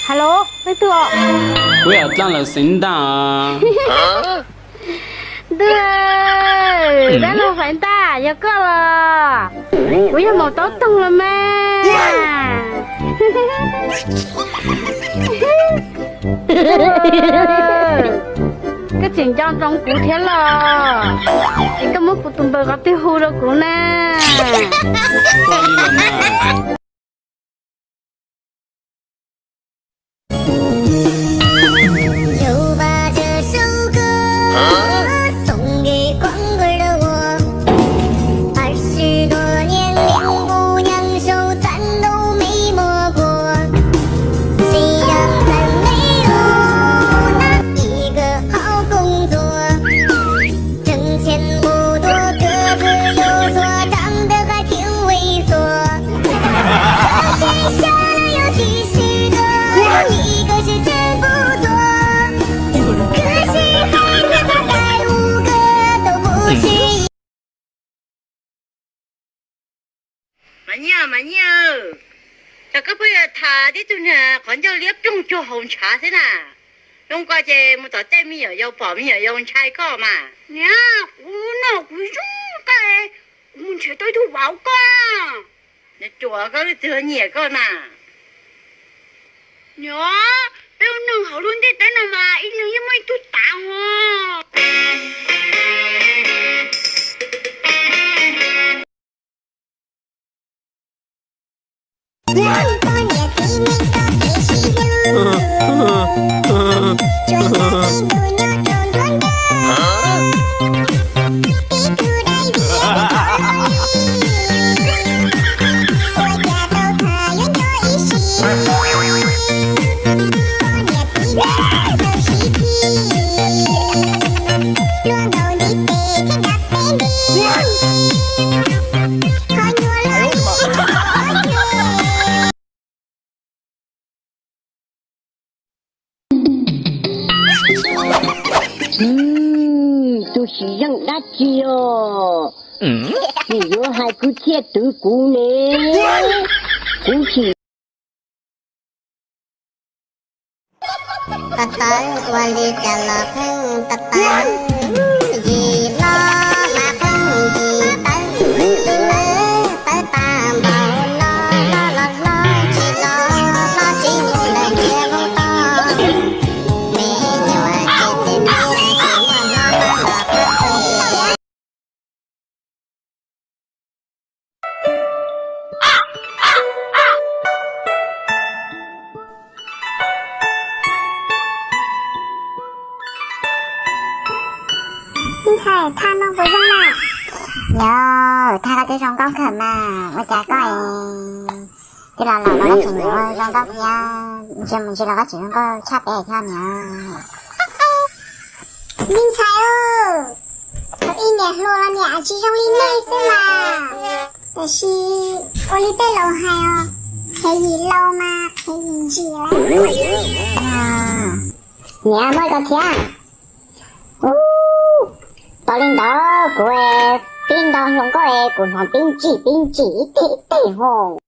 Hello, leej twg os? Kuv yog Dlaaj Lawm Xeev Ntaj. Ntuj, Dab Laug Faiv Ntaj, yog koj los? Kuv yog Maum Taub Toog los mas. Koj tseem nco ntsoov kuv thiab los? Es koj muab kuv tus npawb qhov twg hu rau kuv na? Mas Nyiaj, Mas Nyiaj, cas koj pheej yuav tham tib tug niag qhov ncauj liab ploog cuag hauv ntshav xwb na? Zoo ko ces mus tom tej me nyuam yaus pom me nyuam yaus ntshai koj mas. Niam, kuv noj kuv zoo koj, kuv mus nrhiav tau ib tug vauv koj. Niam, tsuas koj leej twg nyiam koj na? Niam, peb ua neeg hauv lub ntiaj teb no mas ib leeg yeej muaj ib tug tav os. Tus sim zeej dab tsi os? Nws yuav hais kwv txhiaj twv kuv ne. Kuv sim Tawv tawv ua li cas los pheej tawv tawv, yim hlob mas pheej yim tawv, tawv tawv tag npaum no, hlob los hlob tsis los, hlob tsis mus lawm ntiaj teb toj, me nyuam ces txiv neej tsis muaj hlob los pheej Ntxhais, thaj no puas zoo na? Yog, thaj koj twb zoo nkauj kawg mas, ua cas koj es twb los laus los koj tseem zoo nkauj thiab, ntsia mus ntsia los koj tseem zoo nkauj tshaj peb thiab niam. Me ntxhais, thaum ub niam hluas los niam tsis zoo li nej xwb mas, tiam sis ua li tej laus hais os, qhev yim laus mas qhev yim ntsim lawm. Niam, muaj ib ko thiab. Ub, tau li ntawd kuv pib nto hluas nkauj es kuv hnov pib ntsim pib ntsim ib teg ib teg ho.